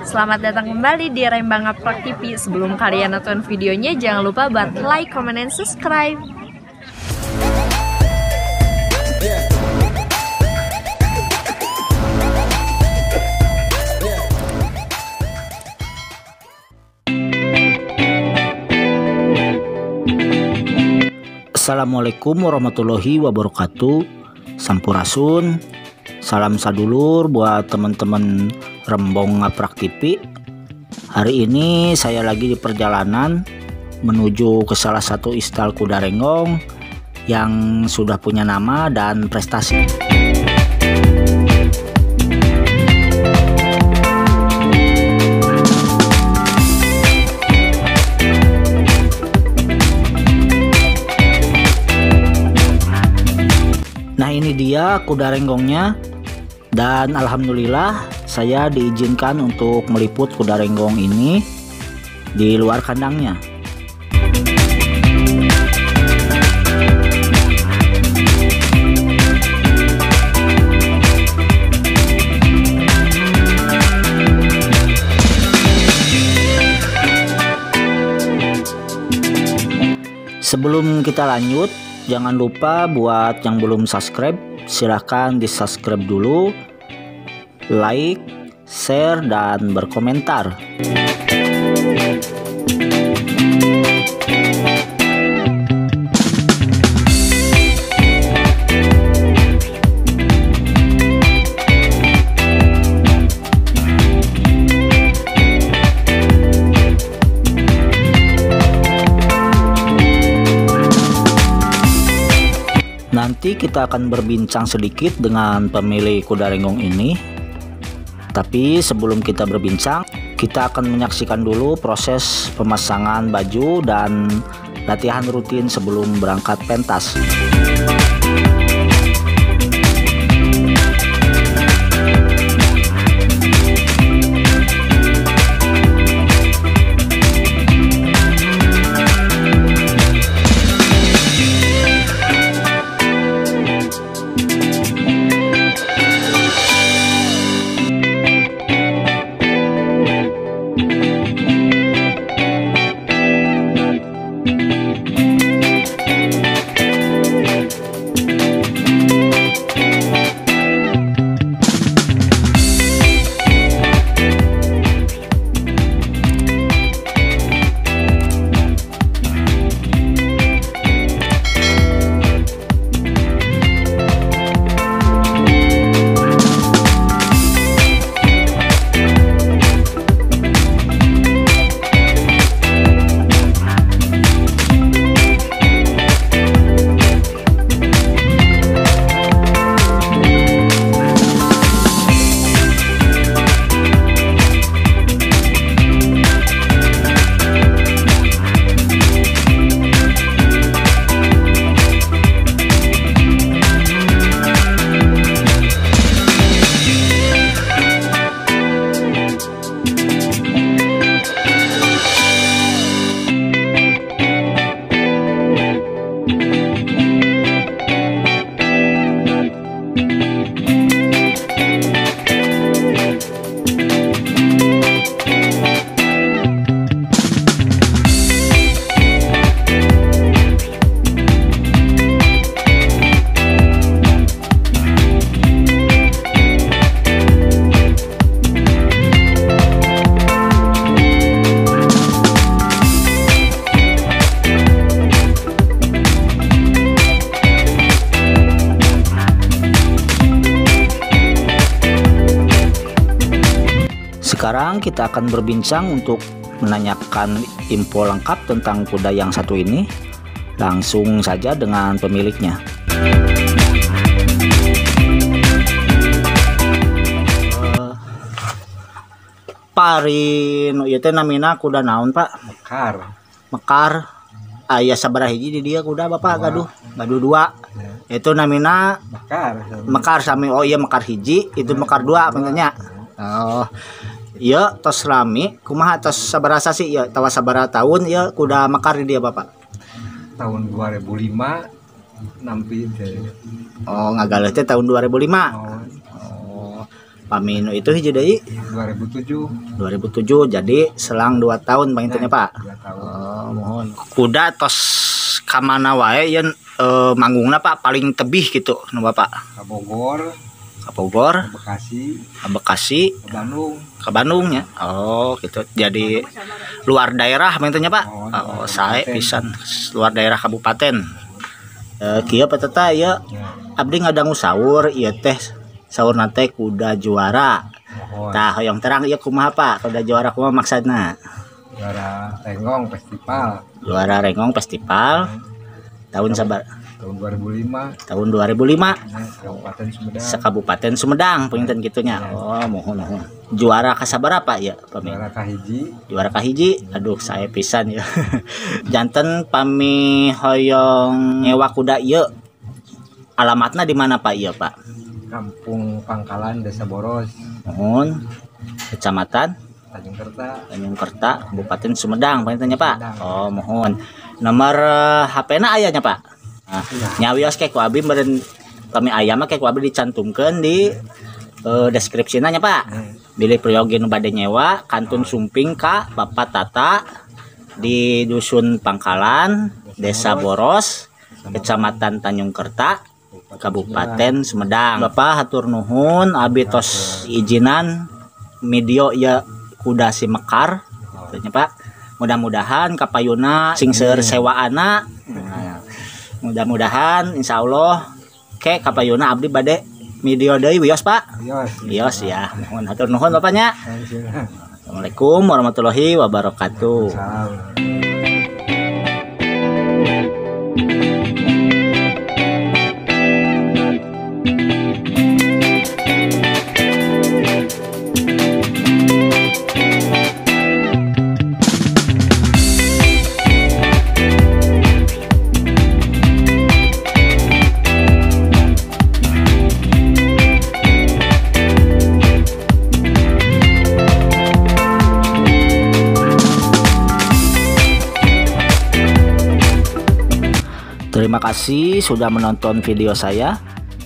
Selamat datang kembali di Rembang Ngaprak TV. Sebelum kalian nonton videonya, jangan lupa buat like, comment, dan subscribe. Assalamualaikum warahmatullahi wabarakatuh. Sampurasun. Salam sadulur buat teman-teman Rembong Ngaprak TV. Hari ini saya lagi di perjalanan menuju ke salah satu istal kuda renggong yang sudah punya nama dan prestasi. Nah, ini dia kuda renggongnya, dan alhamdulillah saya diizinkan untuk meliput kuda renggong ini di luar kandangnya. Sebelum kita lanjut, jangan lupa buat yang belum subscribe, silahkan di subscribe dulu, like, share, dan berkomentar. Nanti kita akan berbincang sedikit dengan pemilik kuda renggong ini. Tapi sebelum kita berbincang, kita akan menyaksikan dulu proses pemasangan baju dan latihan rutin sebelum berangkat pentas. Sekarang kita akan berbincang untuk menanyakan info lengkap tentang kuda yang satu ini. Langsung saja dengan pemiliknya. Pari nu ieu teh namina kuda naon, Pak? Mekar. Mekar. Aya sabaraha hiji di dia kuda Bapak gaduh? Gaduh dua. Ya. Itu namina Mekar. Mekar sami. Oh iya, mekar hiji, itu mekar dua maksudnya. Oh. Iya, tos lami, kumaha tos sabaraha sih ya, tawa sabaraha tahun ya kuda mekar di dia Bapak? Tahun 2005 nampi teh. Oh, ngagaleuh teh tahun 2005. Oh. Oh. Pami nu itu hiji deui 2007. 2007, jadi selang 2 tahun panginten nya Pak. 2 tahun. Oh, muhun. Kuda tos kamana wae yen manggungna Pak paling tebih gitu nu Bapak? Ka Bogor, Ka Bogor, ke Bekasi, ke Bekasi, ke Bandung. Ke Bandung ya. Oh, gitu. Jadi luar daerah panginten nya Pak. Oh, Oh, sae pisan luar daerah kabupaten. Kieu Pak Tata ieu Ya, abdi ngadangu saur ieu teh saurna teh kuda juara. mohon. Tah hoyong terang ieu kumaha Pak? Kuda juara kumaha maksudna? Juara Renggong Festival Juara Renggong Festival tahun sabar tahun 2005 tahun 2005 ya, Kabupaten Sumedang. sekabupaten Sumedang panginten kitunya. Oh, muhun muhun. Juara kasabarapa ya pami? Juara kahiji. Juara kahiji. Aduh, saya pisan ya. Janten pami hoyong nyewa kuda ieu alamatna di mana Pak ieu Pak? Kampung Pangkalan, Desa Boros, Muhun. Kecamatan Tanjung Kerta. Tanjung Kerta, Kabupaten Sumedang panginten nya Pak. Sumedang. Oh, muhun. Nomor HP-na aya nya Pak? Nah, nyawios ke ku abi meureun pami aya mah ke ku abi dicantumkeun di deskripsina nya Pak. Bilih peryogi nu bade nyewa kantun sumping ka Bapak Tata di Dusun Pangkalan, Desa Boros, Kecamatan Tanjung Kerta, Kabupaten Sumedang. Bapak hatur nuhun, abi tos izinan video ya kuda si Mekar gitu nya Pak. Mudah-mudahan kapayuna sing seueur sewaana. Nah, mudah-mudahan insyaallah ke kapayuna abdi bade video deui wios Pak. Wios. Wios ya. Nuhun hatur nuhun Bapaknya. Assalamualaikum warahmatullahi wabarakatuh. Salam. Terima kasih sudah menonton video saya.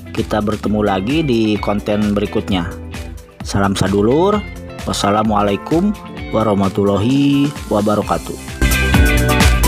Kita bertemu lagi di konten berikutnya. Salam sadulur. Wassalamualaikum warahmatullahi wabarakatuh.